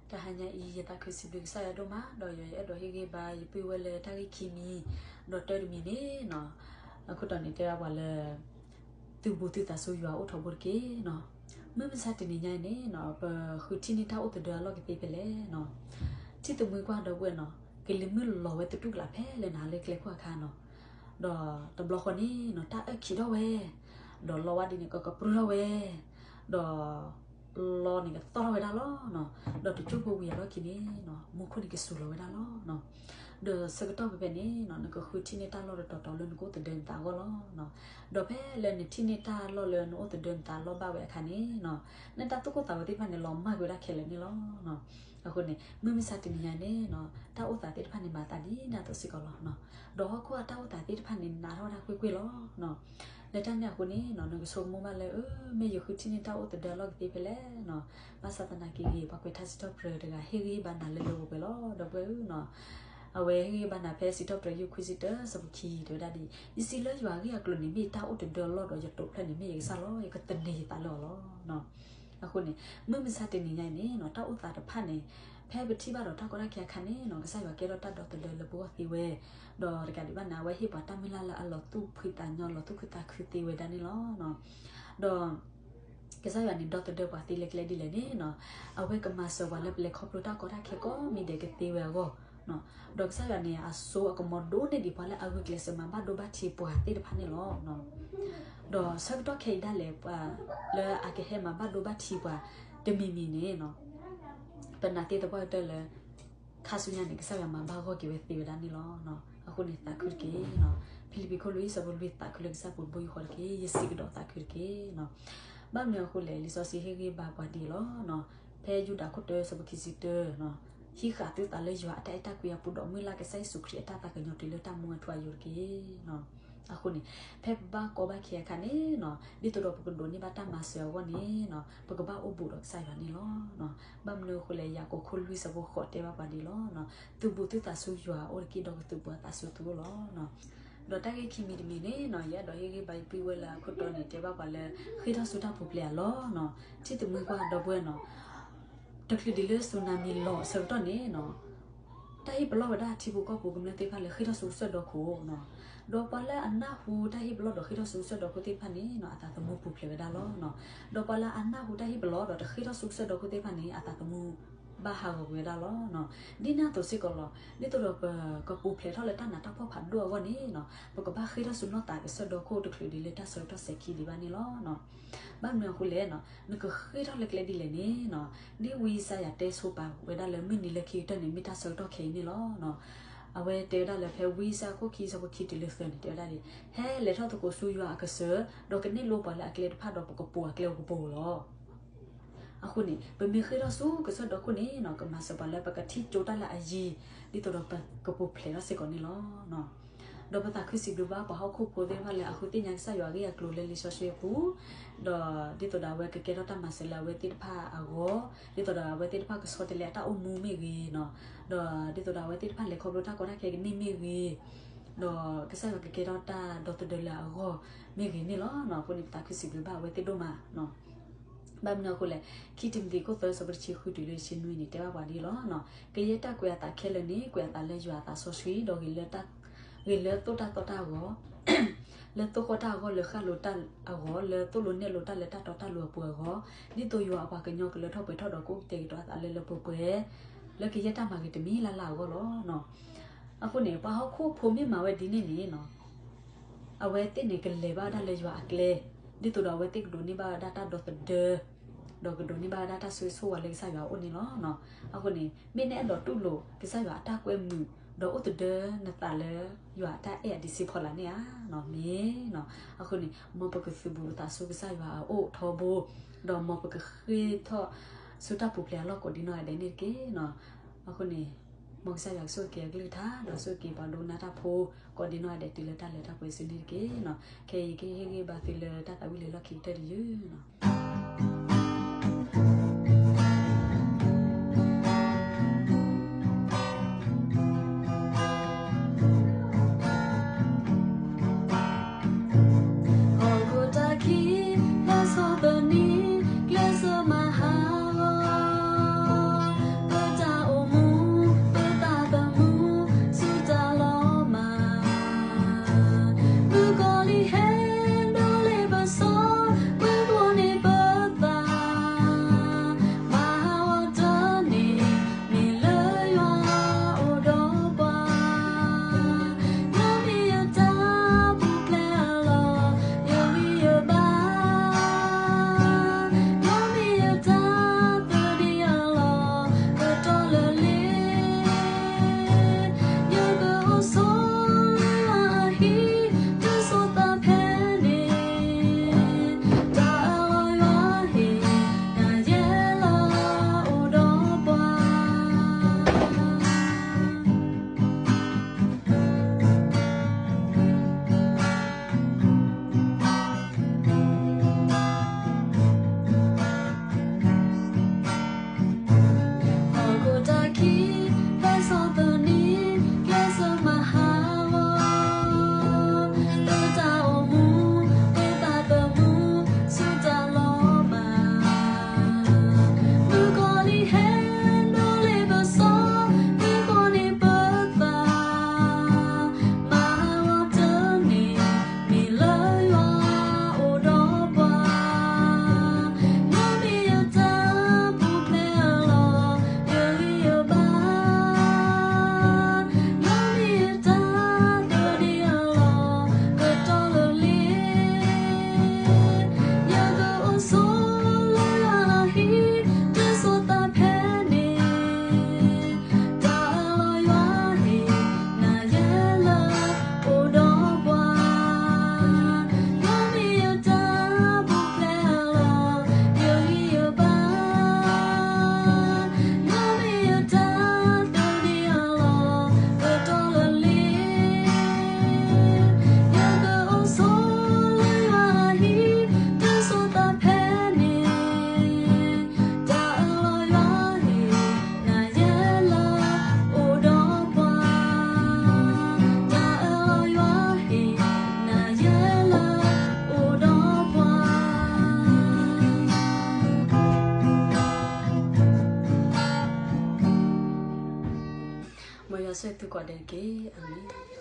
တဟါညါအံၤ ယသးခုစံးဘျုးကစၢ်ယွၤဒိၣ်မး ဒီးယအဲၣ်ဒိးဟ့ၣ်ဂံၢ်ဘါယပုၢ်ဝဲၢ်လၢတၢ်ဂ့ၢ်ခံမံၤ, ဒီးတၢ်တမံၤန့ၣ်နီၤ, အခိၣ်တီန့ၣ်တဲဘၣ်ပှၤလၢ သုဘူးသုသးဆူယွၤအိၣ်ထီဘိတက့ၢ်နီၤ. မုၢ်မဆါတနံၤညါအံၤန့ၣ်နီၤ ပဃုထံၣ်န့ၢ်တၢ်အိၣ်သဒၢအလီၢ်ကသ့ဖဲလဲၣ်နီၤ. ထံၣ်သမှံကွၢ်ဒီပုၢ်ဝဲၢ်နီၤ, ကလံၤမုၢ်လီၤဝဲတတူၢ်ကလာ်ဖဲလၢနဟါလၢကျဲခိၣ်အခါနီၤ, ဒီးတဘျီဃီန့ၣ်နီၤ တၢ်အၢၣ်ခံးထီၣ်ဝဲ, ဒီးလီဝါဒ်န့ၣ် ကကပြုၢ်ထီၣ်ဝဲ, ဒီး လီန့ၣ်ကသီၣ်ထီၣ်ဝဲဒၣ်လီၤနီၤ. ဒီးတကၠိဖိဝံၤအလီၢ်ခံန့ၣ်နီၤ မူခိၣ်န့ၣ်ကစူၤလီၤဝဲဒၣ်လီၤနီၤ. ဒီးဆၢကတီၢ်ဖဲဖဲန့ၣ်နီၤ နကဃုထံၣ်န့ၢ်တၢ်လီၢ်တတီၤတီၤလၢနကအိၣ်သဒၢနသးအဂီၢ်လီၤနီၤ. ဒီးဖဲလၢနထံၣ်န့ၢ်တၢ်လီၢ်လၢနအိၣ်သဒၢနသးအလီၢ်ဘၣ်ဝဲအခါန့ၣ်နီၤ နတၢ်သူၣ်ကိၢ်သးဂီၤသ့ၣ်တဖၣ်န့ၣ် လီၤမၢ်ကွံာ်ဝဲဒၣ်ခဲလၢာ်န့ၣ်လီၤနီၤ. အဃိန့ၣ် မုၢ်မဆါတနံၤညါန့ၣ်နီၤ တၢ်အိၣ်သးသ့ၣ်တဖၣ်န့ၣ် မၤသးဒ်န့ၣ်အသိးစ့ၢ်ကီးလီၤနီၤ. ဒီးဟီၣ်ခိၣ်အတၢ်အိၣ်သးသ့ၣ်တဖၣ်န့ၣ် နးထီၣ်ဝဲဒၣ်ကွ့ၢ်ကွ့ၢ်လီၤနီၤ. လၢတၢ်န့ၣ်အဃိန့ၣ်နီၤ နကဆိကမိၣ်ဘၣ်လၢ အၢ မ့ၢ်ယဃုထံၣ်န့ၢ်တၢ်အိၣ်သဒၢအလီၢ်ကသ့ဖဲလဲၣ်နီၤ. ဘၣ်ဆၣ်သနာ်က့ဂ့ၤ ပှၤကွဲးထါစံးထီၣ်ပတြၢၤတဂၤ ဟ့ၣ်ဂံၢ်ဘါနၤလၢလၢပှဲၤပှဲၤလီၤ ဒီပုၢ်ဝဲၢ်ဧၢနီၤ. အဝဲဟ့ၣ်ဂံၢ်ဘါနၤဖဲစံးထီၣ်ပတြၢၤ ယုၢ်ခွံဆံတၢ ဆၢဖိခံ တဲဝဲဒၣ်ဒ်အံၤ, ယစံးလၢယွၤအဂ့ၢ်အကျိၤန့ၣ် မ့ၢ်ယတၢ်အိၣ်သဒၢအလီၢ်ဒီးယတိာ်ဖျၢၣ်န့ၣ် မ့ၢ်ယကစၢ်လီၤ. ယကသန့ၤယသးလၢအီၤလီၤနီၤ. အဃိန့ၣ် မုၢ်မဆါတနံၤညါအံၤန့ၣ်နီၤ တၢ်အိၣ်သးတဖၣ်န့ၣ် ဖဲပထံၣ်ဘၣ်ဒီးတၢ်ကီတၢ်ခဲအခါန့ၣ်နီၤ ကစၢ်ယွၤကဲထီၣ်တၢ်ဒီသဒၢလၢပဂီၢ်သ့ဝဲ, ဒီးတကးဒံးဘၣ်န့ၣ် အဝဲဟ့ၣ်ပှၤတၢ်မုၢ်လၢ်လၢအလီၤသူၣ်ဖှံသးညီ လီၤသူၣ်ခုသးခုသ့ဝဲဒၣ်န့ၣ်လီၤနီၤ. ဒီး ကစၢ်ယွၤန့ၣ် ဒီသဒၢပှၤသ့လၢကျဲဒ်လဲၣ်န့ၣ်နီၤ, အဝဲကမၤစၢၤပှၤလၢပလဲၤခီဖျိတၢ်ကီတၢ်ခဲကိးမံၤဒဲးကသ့ဝဲအဂီၢ်, ဒီးကစၢ်ယွၤန့ၣ် အစိအကမီၤဒိၣ်န့ၢ်ဒံးပှၤလၢအဂုာ်ကျဲးစၢးမၤဘၣ်ဒိဘၣ်ထံးပှၤသ့ၣ်တဖၣ်န့ၣ်လီၤ. ဒီးဆၢကတီၢ်ခဲအံၤဒၣ်လဲာ် ပှၤလၢအကဟဲမၤဘၣ်ဒိဘၣ်ထံးပှၤတမံၤမံၤန့ၣ်နီၤ ပနာ်သ့ၣ်သပှၢ်ကတၢၢ်လၢ ခါဆူညါန့ၣ် ကစၢ်ယွၤမၤဘၣ်ဂီၢ်က့ၤဝဲသ့ဝဲဒၣ်န့ၣ်လီၤ. အဃိန့ၣ်သးခုတက့ၢ်နီၤ. ဖံလံးပံၤခိၣ်လွံၢ်ဆၢဖိလွံၢ် သးခုလၢကစၢ်ပူၤတဘိယူၢ်ဃီတက့ၢ်, ယစံးကဒီးသးခုတက့ၢ်နီၤ. ဘၣ်မနုၤအဃိလဲၣ်, လံာ်စီဆှံဟ့ၣ်ဂံၢ်ဘါပှၤဒ်အံၤလီၤ. ဖဲယူဒၤခိၣ်တၢဆၢဖိခံဆံတၢ, ဟံးဃာ်သုသးလၢယွၤအတၢ်အဲၣ်တၢ်ကွံအပူၤဒီး မုၢ်လၢ်ကစၢ်ယ့ၣ်ၡူးခရံာ်အတၢ်သးကညီၤတုၤလၢတၢ်မူအထူအယိာ်တက့ၢ်နီၤ. အဃိန့ၣ် ဖဲပဘၣ်ကီဘၣ်ခဲအခါန့ၣ်နီၤ, ဒ်သိးဒီးပကဒိးန့ၢ်ဘၣ်တၢ်မၤစၢၤအဂီၢ်န့ၣ်နီၤ, ပကဘၣ်အိၣ်ဘူးဒီးကစၢ်ယွၤန့ၣ်လီၤ. ဘၣ်မနုၤအဃိလဲၣ်, ယၤကိာ်ခိၣ်လွံၢ်ဆၢဖိဃိးတဲဘၣ်ပှၤဒ်အံၤလီၤ. သုဘူးသုသးဆူယွၤအအိၣ်တက့ၢ်, ဒီးကသုးဘူးအသးဆူသုအိၣ်လီၤ. ဒီးတၢ်ဂ့ၢ်ခံမံၤတမံၤန့ၣ်နီၤ, ယအဲၣ်ဒိးဟ့ၣ်ဂံၢ်ဘါယပုၢ်ဝဲၢ်လၢအခိၣ်တီန့ၣ် တဲဘၣ်ပှၤလၢ ဃ့ၢ်ထီၣ်ဆူတၢ်ပူၤဖျဲးအလီၢ်နီၤ. ထံၣ်သမှံကွၢ်ဒီပုၢ်ဝဲၢ်နီၤ, တချုးဒံးလၢ tsunami လီၤအဆၢကတီၢ်န့ၣ်နီၤ, တၢ်ဟ့ၣ်ပလီၢ်ဝဲဒၣ်ထံဖိကီၢ်ဖိကမျၢၢ်သ့ၣ်တဖၣ်လၢဃ့ၢ်ထီၣ်ဆူကစၢၢ်ဒီခိၣ်နီၤ. ဒီးပှၤလၢအနၢ်ဟူတၢ်ဟ့ၣ်ပလီၢ်ဒီးဃ့ၢ်ထီၣ်ဆူကစၢၢ်ဒီခိၣ်သ့ၣ်တဖၣ်န့ၣ်နီၤ, အသးသမူပူၤဖျဲးဝဲဒၣ်လီၤ. ဒီးပှၤလၢအနၢ်ဟူတၢ်ဟ့ၣ်ပလီၢ်ဒီးတဃ့ၢ်ထီၣ်ဆူကစၢၢ်ဒီခိၣ်သ့ၣ်တဖၣ်န့ၣ် အသးသမူဘၣ်ဟးဂီၤကွံာ်ဝဲဒၣ်လီၤ. ဒ်န့ၣ်အသိးစ့ၢ်ကီးလီၤ, ဒ်သိးဒီးပကပူၤဖျဲးထီၣ်လၢတၢ်နးတၢ်ဖှီၣ်ဖးဒိၣ်အဂီၢ်န့ၣ်နီၤ, ပကဘၣ်ဃ့ၢ်ထီၣ်ဆူနီၢ်သးကစၢၢ်ဒီခိၣ်တချုးဒံးလၢတၢ်ဆၢကတီၢ်စဲၤခံဒံးဘၣ်န့ၣ်လီၤ. ဘၣ်မနုၤအဃိလဲၣ်နီၤ, နကဃ့ၢ်ထီၣ်လၢကျဲဒ်လဲၣ်န့ၣ်နီၤ, ဒ်ဝံယၡါယၤတဲဆိပာ်ဝဲဒၣ်လၢမုၢ်နံၤလၢခံကတၢၢ်န့ၣ် မ့ၢ်တၢ်ဆၢကတီၢ်ခဲအံၤန့ၣ်လီၤ. အဝဲတဲဝဲဒၣ်လၢဖဲဝံယၡါယၤခိၣ်ခံဆၢဖိခံတုၤလၢသၢန့ၣ် တဲဝဲဒၣ်ဒ်အံၤ, ဟဲလဲၤထီၣ်သကိးဆူယွၤအကစၢၢ်, ဒီးကန့ၢ်လိပှၤလၢအကျဲတဖၣ်ဒီးပကပိာ်အကျဲအိၣ်ကပိာ်လီၤ. အဃိန့ၣ် ပမ့ၢ်ဃ့ၢ်ထီၣ်ဆူကစၢၢ်ဒီခိၣ်န့ၣ်နီၤ, ကမၤစၢၤပှၤလၢပကထံၣ်ကၠိတၢ်လၢအယံၤ, ဒ်သိးဒီးပကပူၤဖျဲးထီၣ်စ့ၢ်ကီးန့ၣ်လီၤ. ဒီးပသးခုစံးဘျုးဘၣ်ပှၤဟီၣ်ခိၣ်ဖိသ့ၣ်တဖၣ်လၢအဃုသ့ၣ်ညါကစၢ်ယွၤအဂ့ၢ်အကျိၤလၢလံာ်စီဆှံအပူၤ, ဒီးဒ်သိးဒီးအဝဲကကဲထီၣ်တၢ်မၤစၢၤလၢအဝဲသ့ၣ်တဖၣ်အဂီၢ်, ဒ်သိးဒီးအဝဲသ့ၣ်တဖၣ်ကဆီတလဲအတၢ်အိၣ်မူမ့ၢ်ဂ့ၤနီၤ, ဒီးဒ်သိးဒီးအဝဲသ့ၣ်တဖၣ်လဲၤခီဖျိတၢ်ကီတၢ်ခဲကန့ၢ်မ့ၢ်ဂ့ၤ, ဒီးကစၢ်ယွၤကကဲထီၣ်တၢ်ဒီသဒၢလၢအဂီၢ်မ့ၢ်ဂ့ၤန့ၣ်လီၤ. အဃိန့ၣ် ပသးခုစံးဘျုးဘၣ်အဝဲသ့ၣ်ဒိၣ်မး ဘၣ်မနုၤအဃိလဲၣ်, ခံတံၤမသ့းခိၣ်သၢဆၢဖိတဆံဃုတုၤလၢတဆံနွံန့ၣ် တဲဘၣ်ပှၤဒ်အံၤလီၤ. ကယဲၢ်တၢ်ကွဲးအသးခဲလၢာ်န့ၣ် ကွဲးအသးလၢယွၤအသးစီဆှံ, ဒီး ဂ့ၤလၢသိၣ်တၢ်သီတၢ်အဂီၢ်, လၢသိၣ်ဃီၣ်တၢ်အဂီၢ်, လၢဃၣ်လိၤတၢ်အဂီၢ်, လၢသိၣ်လိနဲၣ်လိတၢ်လၢတၢ်တီတၢ်လိၤအပူၤအဂီၢ်, ဒ်သိးယွၤအပှၤကညီကလၢထီၣ်ပှဲၤထီၣ်ဒီး ကအိၣ်ကတဲာ်ကတီၤအသးလၢလၢပှဲၤပှဲၤ, လၢကယဲၢ်တၢ်မၤဂ့ၤတမံၤလၢ်လၢ်အဂီၢ်လီၤ. အဃိန့ၣ် ပှၤဟီၣ်ခိၣ်ဖိမ့ၢ်မၤဝဲဒ်န့ၣ်န့ၣ် အဝဲသ့ၣ်န့ၣ်ကလဲၤဘၣ်ဒၣ်လၢယွၤအကျဲ, ဒ်သိးဒီးအဝဲသ့ၣ်ကဒိးန့ၢ်ဘၣ်ဝဲဒၣ်တၢ်ဒီသဒၢ, ဒီးကဒိးန့ၢ်ဘၣ်ဝဲဒၣ်တၢ်ဆိၣ်ဂ့ၤဆိၣ်ဝါလၢကစၢ်ယွၤအအိၣ်န့ၣ်လီၤ. အဃိန့ၣ် မ့ၢ်နအဲၣ်ဒိးတူၢ်လိာ်ကစၢ်ယွၤအတၢ်ကွဲမုာ်, ဒီးအိၣ်သဒၢနသးလၢယွၤအတၢ်အဲၣ်အဒံးဆံးဖီလာ်န့ၣ်ဧါ, မ့ၢ်နီၤ. အဃိန့ၣ် မ်ပကသုးဘူးပသးဆူကစၢ်ယွၤအအိၣ်ထီဘိ, ဒီးမ်ပကဃ့ထီၣ်ဆူတၢ်ပူၤဖျဲးအလီၢ် ကိးဒံနီၢ်ဂၤဒဲးန့ၣ်တက့ၢ်နီၤ. အဃိန့ၣ် မ်ကစၢ်ယွၤကဆိၣ်ဂ့ၤက့ၤအကလုၢ်ကထါ, ဒီးဆိၣ်ဂ့ၤက့ၤပှၤဒိကနၣ်တၢ်ဖိ ကိးဒံနီၢ်ဂၤဒဲးတုၤလၢတၢ်လၢတၢ်ပှဲၤစုန့ၣ်တက့ၢ်နီၤ. ခဲအံၤကဟ့ၣ်ဂံၢ်ဘါသုလၢတၢ်သးဝံၣ်လၢလီၢ်ခံကတၢၢ်တယုၢ်နီၤ. သုကိးဂၤဒဲးတက့ၢ်. အၤမ့ၣ်.